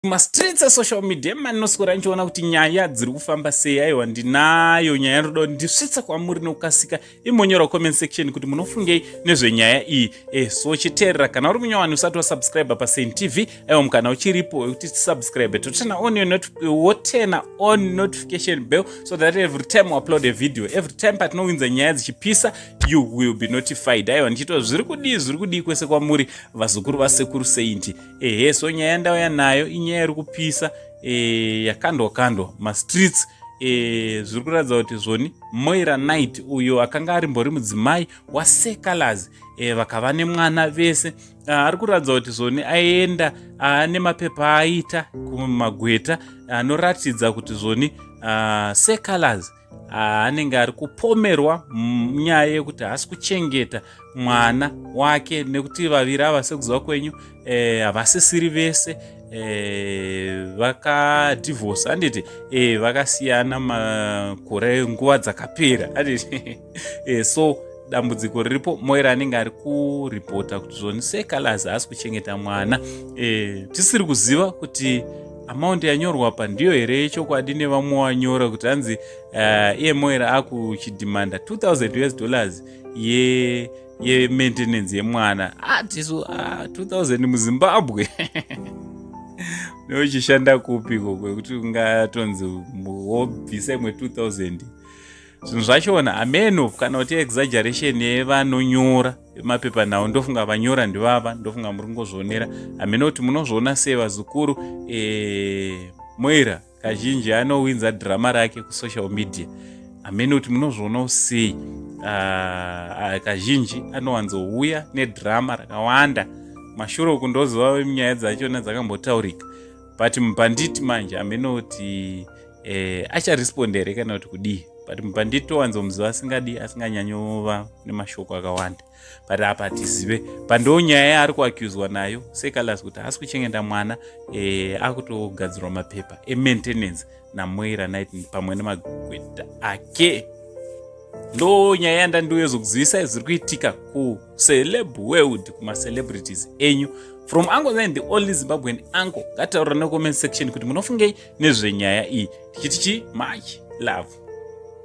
Mastreets esocial media emanoswera ndichiona kuti nyaya dziri kufamba sei. Aiwa, ndinayo nyaya ndoda kuti ndisvitse kwamuri nekukasika. Imonyora comment section kuti munofungei nezvenyaya iyi. So chiteerera, kana uri munyowani usati wasubscribe paSaint TV, aiwa, mukana uchiripo wekuti tisubscribe, toturn on your not woturn on notification bell so that every time we upload a video, every time patinowinza nyaya dzichipisa, you will be notified. Aiwa, ndichitwa zviri kudii, zviri kudii kwese kwamuri, vazukuru vasekuru Saint. Ehe, so nyaya yandauya nayo inyaya iri kupisa, yakandwa kandwa mastreets. Zviri kuratidza kuti zvoni Moira Knight, uyo akanga arimbori mudzimai waSeh Calaz, vakava nemwana vese, ari kuratidza kuti zvoni aenda ane mapepa aita kumagweta anoratidza kuti zvoni Seh Calaz anenge ari kupomerwa nyaya yekuti haasi kuchengeta mwana wake, nekuti vaviri ava, sekuziva kwenyu, havasisiri vese. Vakadhivhosa, handiti? Vakasiyana makore, nguva dzakapera, handiti? So dambudziko riripo, Moira anenge ari kuripota kuti zvoni Seh Calaz haasi kuchengeta mwana. Tisiri kuziva kuti amount yanyorwa pa ndiyo here yechokwadi nevamwe wanyora kuti hanzi iye Moira akuchidhimanda 2000 US dollars yemaintenance yemwana. Atisu 2000 muZimbabwe neuchishanda kupi ikoko kwekuti ungatonzi wobvisa imwe 2000? Zvinhu zvachona ameno kana kuti exaggeration yevanonyora mapepanhau. Ndofunga vanyora ndivava, ndofunga muri kungozvionera. Hameno kuti munozviona sei, vazukuru. Moira kazhinji anowinza dhirama rake kusocial media. Hameno kuti munozvionawo sei. Kazhinji anowanzouya nedhirama rakawanda mashure uku, ndoziva nyaya dzachona dzakambotaurika, but mubhanditi manje hameno kuti acharesponda here kana kuti kudii. But mubhanditi towanzomuziva asingadi, asinganyanyova nemashoko akawanda, but apa tizive pando nyaya yaari kuaccuswa nayo Seh Calaz kuti haasi kuchengeta mwana. Akutogadzirwa mapepa emaintenance naMoira Knight pamwe nemagweta ake. Ndo nyaya yandandiuyezokuzivisai zviri kuitika kuceleb world, kumacelebrities enyu. From Uncle Zain, the only Zimbabwean uncle. Ngataurira necomment section kuti munofungei nezvenyaya iyi. Tichiti chi much love.